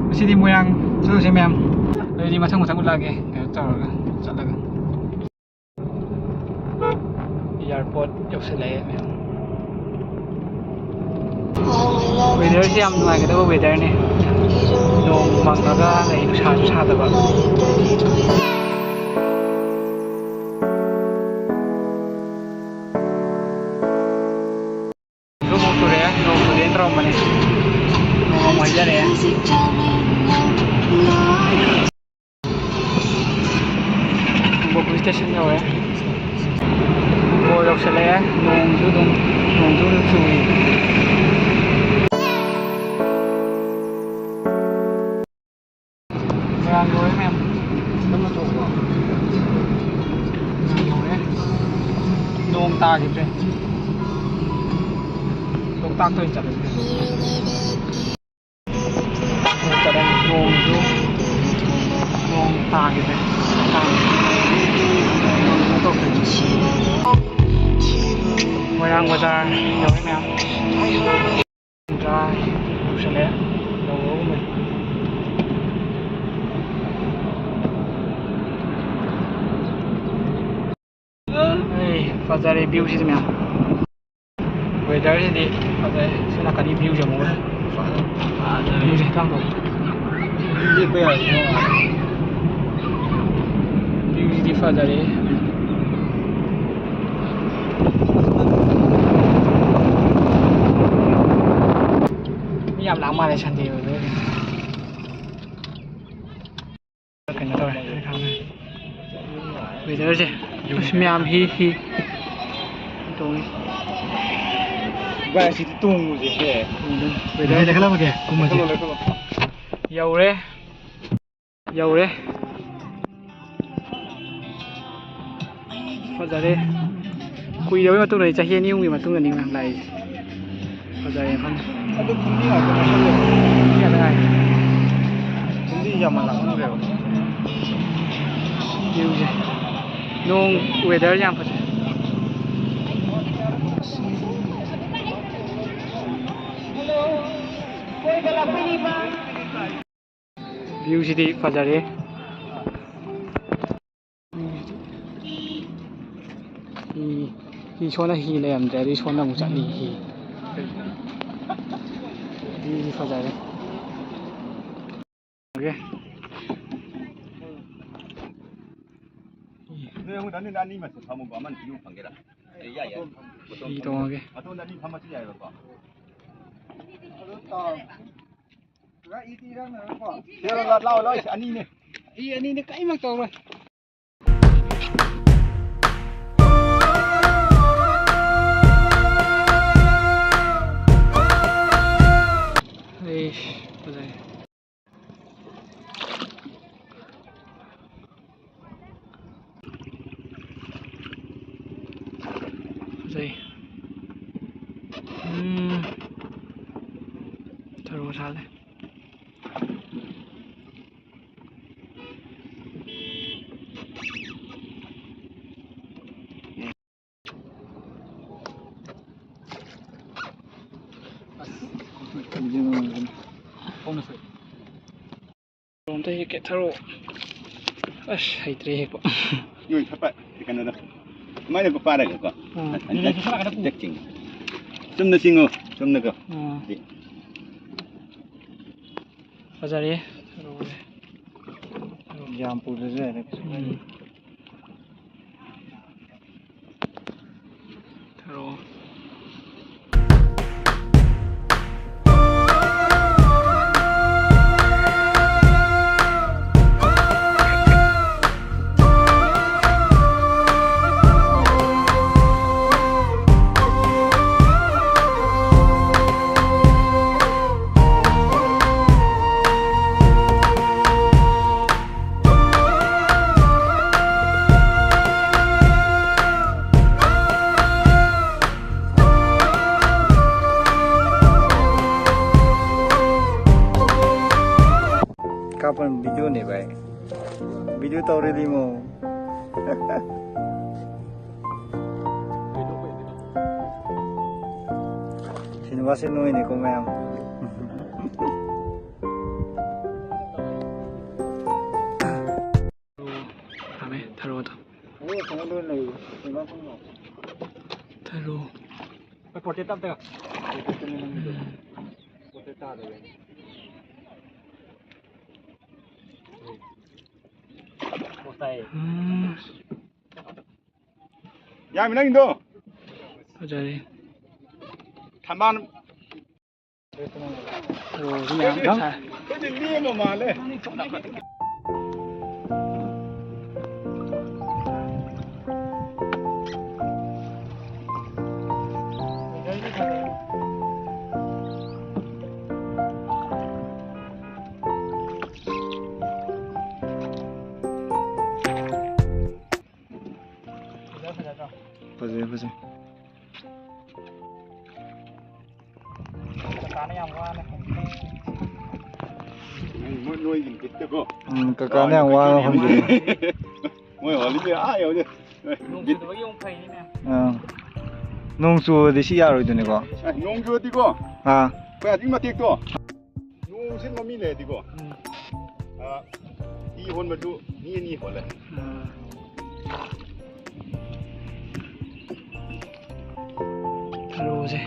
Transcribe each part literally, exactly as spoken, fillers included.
ꯉꯁꯤꯗꯤ ꯃꯣꯏꯔꯥꯡ ꯆꯠꯂꯨꯁꯦ ꯃꯌꯥꯝ꯫ ꯑꯗꯨꯗꯤ ꯃꯊꯪ ꯃꯊꯪ ꯎꯠꯂꯛꯑꯒꯦ, ꯀꯩꯅꯣ ꯇꯧꯔꯒ, ꯆꯠꯂꯒ꯫ ꯑꯦꯌꯥꯔꯄꯣꯔꯠ ꯌꯧꯁꯤꯜꯂꯛꯑꯦ ꯃꯌꯥꯝ꯫ ꯋꯦꯗꯔꯁꯤ ꯌꯥꯝ ꯅꯨꯡꯉꯥꯏꯒꯗꯕ ꯋꯦꯗꯔꯅꯤ꯫ ꯅꯣꯡ ꯃꯪꯉꯒ ꯂꯩ, ꯅꯨꯡꯁꯥꯁꯨ ꯁꯥꯗꯕ꯫ ꯅꯣꯡ ꯆꯨꯔꯛꯑꯦ, ꯅꯣꯡ ꯆꯨꯔꯛꯑꯦꯅ ꯇꯧꯔꯝꯕꯅꯦ꯫ ꯅꯣꯡ ꯑꯃꯨꯛ ꯍꯩꯊꯔꯛꯑꯦ꯫ ꯈꯣꯡꯕꯣ ꯄꯨꯂꯤꯁ ꯁ꯭ꯇꯦꯁꯟ ꯌꯧꯔꯦ꯫ ꯈꯣꯡꯕꯣ ꯌꯧꯁꯜꯂꯛꯑꯦ꯫ ꯅꯣꯡꯁꯨ ꯑꯗꯨꯝ, ꯅꯣꯡꯁꯨ ꯑꯗꯨꯝ ꯆꯨꯏ꯫ ꯃꯣꯏꯔꯥꯡ ꯌꯧꯔꯦ ꯃꯌꯥꯝ꯫ ꯀꯟꯅ ꯊꯣꯛꯄ꯭ꯔꯣ? ꯃꯣꯏꯔꯥꯡ ꯌꯧꯔꯦ꯫ ꯅꯣꯡ ꯇꯥꯈꯤꯗ꯭ꯔꯦ꯫ ꯂꯣꯛꯇꯥꯛꯇ ꯑꯣꯏꯅ ꯆꯠꯂꯁꯤ꯫ ꯅꯣꯡꯁꯨ, ꯅꯣꯡ ꯇꯥꯈꯤꯗ꯭ꯔꯦ꯫ ꯃꯣꯏꯔꯥꯡ ꯕꯖꯥꯔ ꯌꯧꯔꯦ ꯃꯌꯥꯝ꯫ ꯕꯖꯥꯔ ꯌꯧꯁꯜꯂꯛꯑꯦ꯫ ꯌꯧꯔꯒꯨꯝꯕꯅꯤ꯫ ꯑꯩ ꯐꯖꯔꯦ view ꯁꯤꯗꯤ ꯃꯌꯥꯝ꯫ Weather ꯁꯤꯗꯤ ꯐꯖꯔꯦ꯫ ꯁꯤ ꯅꯥꯀꯟꯒꯤ view ꯁꯦ ꯑꯃꯨꯛ ꯐꯖꯔꯦ꯫ View ꯁꯦ ꯍꯦꯛꯇ ꯍꯥꯡꯗꯣꯛꯑꯣ꯫ ꯂꯦꯞꯄ ꯌꯥꯔꯦ꯫ View ꯁꯤꯗꯤ ꯐꯖꯔꯦ꯫ ꯃꯤ ꯌꯥꯝ ꯂꯥꯛ ꯃꯥꯜꯂꯦ Sunday ꯑꯣꯏꯕꯩ꯫ ꯀꯩꯅꯣ ꯇꯧꯔꯦ꯫ Weather ꯁꯦ꯫ ꯑꯁ, ꯃꯌꯥꯝ ꯍꯤ, ꯍꯤ ꯇꯣꯡꯉꯤ꯫ ꯚꯥꯏ, ꯑꯁꯤꯗꯤ ꯇꯣꯡꯉꯨꯁꯦꯍꯦ꯫ Weather ꯁꯦ ꯂꯩꯈꯠꯂꯝꯃꯒꯦ, ꯀꯨꯝꯃꯁꯦ꯫ ꯂꯩꯈꯠꯂꯣ, ꯂꯩꯈꯠꯂꯣ꯫ ꯌꯧꯔꯦ꯫ ꯌꯧꯔꯦ꯫ ꯐꯖꯔꯦ꯫ ꯀꯨꯏꯔꯕꯩ ꯃꯇꯨꯡꯗꯅꯤ, ꯆꯍꯤ ꯑꯅꯤ ꯑꯍꯨꯝꯒꯤ ꯃꯇꯨꯡꯗꯅꯤ ꯃꯌꯥꯝ ꯂꯥꯛꯏꯁꯦ꯫ ꯐꯖꯔꯦ ꯃꯐꯝꯁꯦ꯫ ꯑꯗꯨ ꯐꯨꯝꯗꯤ ꯉꯥꯛꯇ ꯉꯥꯏꯁꯜꯂꯦ꯫ ꯐꯨꯝꯗꯤ ꯉꯥꯛꯇ ꯉꯥꯏꯔꯦ꯫ ꯐꯨꯝꯗꯤ ꯌꯥꯝꯃꯜꯂꯛꯃꯟꯈ꯭ꯔꯦꯕ꯫ View ꯁꯦ꯫ ꯅꯣꯡ weather ꯌꯥꯝ ꯐꯖꯩ꯫ ꯀꯣꯏꯕ ꯂꯥꯛꯄꯤꯔꯤꯕ꯫ View ꯁꯤꯗꯤ ꯐꯖꯔꯦ꯫ ꯍꯤ, ꯍꯤ ꯁꯣꯝꯗ ꯍꯤ ꯂꯩꯔꯝꯗ꯭ꯔꯦ, ꯑꯗꯨꯒꯤ ꯁꯣꯝꯗ ꯑꯃꯨꯛ ꯆꯠꯂꯤ ꯍꯤ꯫ View ꯁꯤ ꯐꯖꯔꯦ꯫ Okay꯫ ꯅꯣꯏ ꯑꯍꯨꯝ ꯑꯅꯤ, ꯑꯅꯤ ꯃꯊꯛ ꯐꯝꯃꯨꯀꯣ, ꯑꯃꯅ ꯄꯤꯌꯨ ꯐꯪꯒꯦꯔꯥ? ꯑꯦ, ꯌꯥꯏ, ꯌꯥꯏ꯫ ꯍꯤ ꯇꯣꯡꯉꯒꯦ꯫ ꯃꯇꯣꯟꯗ ꯑꯅꯤ ꯐꯝꯃꯁꯨ ꯌꯥꯏꯑꯕꯀꯣ꯫ ꯂꯥꯛꯑꯣ, ꯂꯥꯛꯑꯣ, ꯂꯥꯛꯑꯣ, ꯑꯅꯤꯅꯦ꯫ ꯍꯤ ꯑꯅꯤꯅꯦ, ꯀꯔꯤꯃꯛ ꯇꯧꯔꯣꯏ꯫ ꯑꯩꯁ, ꯐꯖꯩ꯫ ꯐꯖꯩ꯫ ꯎꯝ꯫ ꯊꯔꯣ ꯁꯥꯠꯂꯦ꯫ ꯑꯝꯇ ꯍꯦꯛꯀꯦ ꯊꯔꯣ꯫ ꯑꯁ, ꯍꯩꯇ꯭ꯔꯦ ꯍꯦꯛꯄ꯫ ꯅꯣꯏ ꯈꯠꯄ ꯀꯩꯅꯣꯗ꯫ ꯁꯨꯃꯥꯏꯅ ꯄꯥꯏꯔꯒꯀꯣ꯫ ꯎꯝ꯫ ꯍꯟꯗꯛ ꯆꯤꯡꯉꯨ꯫ ꯆꯨꯝꯅ ꯆꯤꯡꯉꯨ, ꯆꯨꯝꯅꯀꯣ꯫ ꯎꯝ꯫ ꯐꯖꯔꯦ ꯊꯔꯣꯁꯦ꯫ ꯌꯥꯝ ꯄꯨꯗ꯭ꯔꯁꯨ ꯌꯥꯔꯦ꯫ ꯎꯝ꯫ ꯊꯔꯣ꯫ ꯀꯥꯞꯄ video ꯅꯦ ꯚꯥꯏ꯫ Video ꯇꯧꯔꯤꯗꯤ ꯃꯣ꯫ ꯁꯤꯅꯦꯃꯥꯁꯤ ꯅꯣꯏꯅꯤꯀꯣ ꯃꯌꯥꯝ꯫ ꯊꯔꯣ꯫ ꯎꯝ꯫ ꯎꯝ꯫ ꯌꯥꯝꯃꯤ ꯅꯪꯒꯤꯗꯣ꯫ ꯐꯖꯔꯦ꯫ ꯊꯝꯕꯥꯜ꯫ ꯔꯣꯁꯤ ꯃꯌꯥꯝ ꯁꯥꯏ꯫ ꯑꯩꯈꯣꯏꯗꯤ ꯂꯦꯝꯕ ꯃꯥꯜꯂꯦ꯫ ꯐꯖꯩ, ꯐꯖꯩ꯫ ꯀꯀꯥꯅ ꯌꯥꯝ ꯋꯥꯅ ꯍꯣꯟꯕꯤ꯫ ꯃꯣꯏ, ꯅꯣꯏꯒꯤ ꯕꯤꯠꯇꯀꯣ꯫ ꯎꯝ, ꯀꯀꯥꯅ ꯌꯥꯝ ꯋꯥꯅ ꯍꯣꯟꯕꯤ꯫ ꯃꯣꯏ ꯍꯣꯜꯂꯤꯁꯦ ꯑꯥ ꯌꯧꯗꯦ꯫ ꯅꯣꯡ ꯆꯨꯗꯕꯒꯤ ꯑꯃꯨꯛ ꯐꯩꯅꯤꯅꯦ꯫ ꯑꯥ꯫ ꯅꯣꯡ ꯆꯨꯔꯗꯤ ꯁꯤ ꯌꯥꯔꯣꯏꯗꯣꯏꯅꯤꯀꯣ꯫ ꯑꯦ, ꯅꯣꯡ ꯆꯨꯔꯗꯤꯀꯣ꯫ ꯑꯥ꯫ ꯑꯩꯈꯣꯏ ꯑꯗꯨꯒꯤ ꯃꯇꯦꯛꯇꯣ꯫ ꯅꯣꯡ ꯁꯤꯟꯕ ꯃꯤ ꯂꯩꯔꯗꯤꯀꯣ꯫ ꯎꯝ꯫ ꯑꯥ, ꯍꯤ ꯍꯣꯟꯕꯗꯨ ꯃꯤ ꯑꯅꯤ ꯍꯣꯜꯂꯦ꯫ ꯎꯝ꯫ ꯊꯔꯣꯁꯦ꯫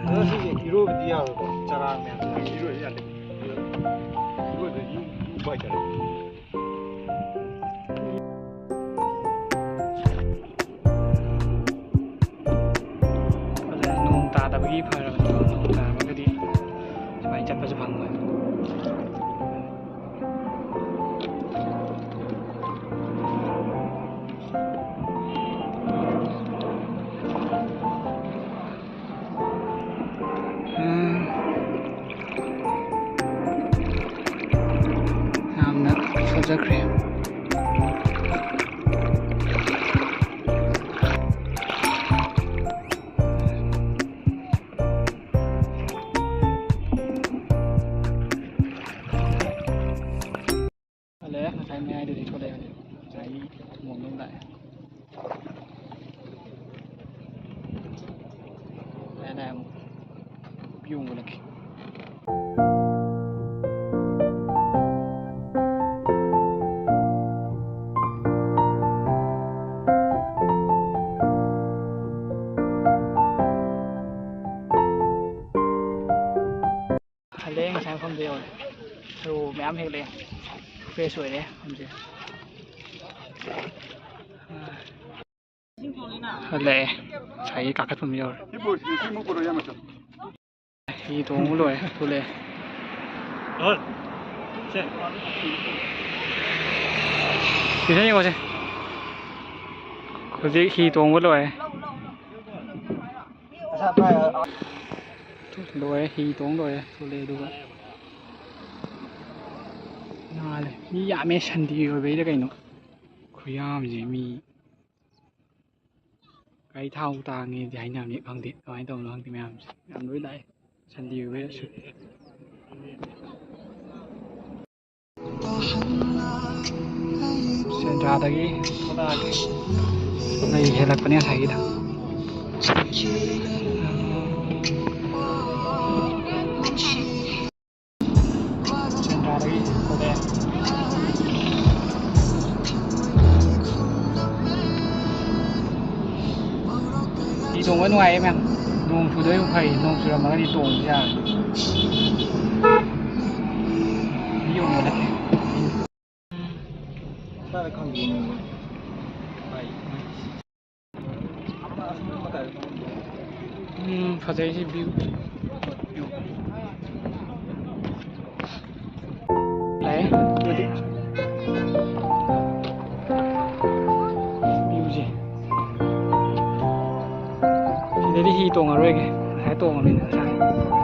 ꯑꯗꯣ ꯁꯤꯁꯦ ꯏꯔꯣꯏꯕꯗꯤ ꯌꯥꯔꯣꯏꯀꯣ, ꯆꯔꯥꯡ ꯃꯌꯥꯝꯁꯦ꯫ ꯏꯔꯣꯏꯕ ꯌꯥꯗꯦ꯫ ꯏꯔꯣꯏꯕꯗꯤ ꯌꯨ-, ꯌꯨꯕ ꯍꯥꯏꯇꯥꯔꯦ꯫ ꯐꯖꯅ ꯅꯣꯡ ꯇꯥꯗꯕꯒꯤ ꯐꯔꯕꯅꯤ꯫ ꯅꯣꯡ ꯇꯥꯔꯝꯃꯒꯗꯤ ꯁꯨꯃꯥꯏꯅ ꯆꯠꯄꯁꯨ ꯐꯪꯉꯣꯏ꯫ ꯎꯝ꯫ ꯌꯥꯝꯅ ꯐꯖꯈ꯭ꯔꯦ꯫ ꯍꯜꯂꯛꯑꯦ, ꯉꯁꯥꯏ ꯃꯌꯥꯏꯗꯗꯤ ꯊꯣꯛꯂꯛꯑꯦ, ꯍꯧꯖꯤꯛ ꯉꯁꯥꯏꯒꯤ ꯃꯣꯟꯗ ꯑꯃꯨꯛ ꯂꯥꯛꯑꯦ꯫ ꯂꯥꯛꯑꯦ, ꯂꯥꯛꯑꯦ ꯑꯃꯨꯛ꯫ ꯌꯣꯡ ꯎꯠꯂꯛꯀꯦ꯫ ꯊꯔꯣ ꯃꯌꯥꯝ ꯍꯦꯛꯂꯛꯑꯦ꯫ ꯐ꯭ꯔꯦꯁ ꯑꯣꯏꯔꯦ ꯃꯐꯝꯁꯦ꯫ ꯍꯜꯂꯛꯑꯦ꯫ ꯉꯁꯥꯏꯒꯤ ꯀꯥꯈꯠꯐꯝ ꯌꯧꯔꯦ꯫ ꯍꯤ ꯇꯣꯡꯕ ꯂꯣꯏꯔꯦ꯫ ꯊꯣꯛꯂꯛꯑꯦ꯫ ꯁꯤꯗ ꯌꯦꯡꯉꯣꯁꯦ꯫ ꯍꯧꯖꯤꯛ ꯍꯤ ꯇꯣꯡꯕ ꯂꯣꯏꯔꯦ꯫ ꯂꯣꯏꯔꯦ, ꯍꯤ ꯇꯣꯡ ꯂꯣꯏꯔꯦ꯫ ꯊꯣꯛꯂꯛꯑꯦ ꯑꯗꯨꯒ ꯅꯥꯜꯂꯦ꯫ ꯃꯤ ꯌꯥꯝꯃꯦ, ꯁꯟꯗꯦ ꯑꯣꯏꯕꯩꯔ ꯀꯩꯅꯣ꯫ ꯈꯨꯌꯥꯝꯁꯦ ꯃꯤ꯫ ꯒꯥꯔꯤ ꯊꯥꯎ ꯇꯥꯡꯉꯦꯗꯤ ꯍꯥꯏꯅꯕꯅꯤ, ꯈꯪꯗꯦ ꯀꯃꯥꯏꯅ ꯇꯧꯕꯅꯣ ꯈꯪꯗꯦ ꯃꯌꯥꯝꯁꯦ꯫ ꯌꯥꯝ ꯂꯣꯏ ꯂꯥꯛꯑꯦ꯫ ꯁꯟꯗꯦ ꯑꯣꯏꯕꯩꯔꯁꯨ꯫ ꯁꯦꯟꯗ꯭ꯔꯥꯗꯒꯤ ꯊꯣꯛꯂꯛꯑꯒꯦ꯫ ꯂꯩ ꯍꯦꯜꯂꯛꯄꯅꯦ ꯉꯁꯥꯏꯒꯤꯗꯣ꯫ ꯁꯦꯟꯗ꯭ꯔꯥꯗꯒꯤ ꯊꯣꯛꯂꯛꯑꯦ꯫ ꯍꯤ ꯇꯣꯡꯕ ꯅꯨꯡꯉꯥꯏꯌꯦ ꯃꯌꯥꯝ꯫ ꯅꯣꯡ ꯆꯨꯗꯣꯏꯕꯨ ꯐꯩ, ꯅꯣꯡ ꯆꯨꯔꯝꯃꯒꯗꯤ ꯇꯣꯡꯕꯁꯨ ꯌꯥꯔꯣꯏ꯫ ꯃꯤ ꯌꯣꯟꯕ ꯅꯠꯇꯦ꯫ ꯎꯝ, ꯐꯖꯩꯁꯤ view꯫ ꯂꯥꯛꯑꯦ, ꯑꯗꯨꯗꯤ viewꯁꯦ꯫ ꯁꯤꯗꯗꯤ ꯍꯤ ꯇꯣꯡꯉꯔꯣꯏꯒꯦ, ꯉꯁꯥꯏ ꯇꯣꯡꯉꯕꯅꯤꯅ ꯉꯁꯥꯏ꯫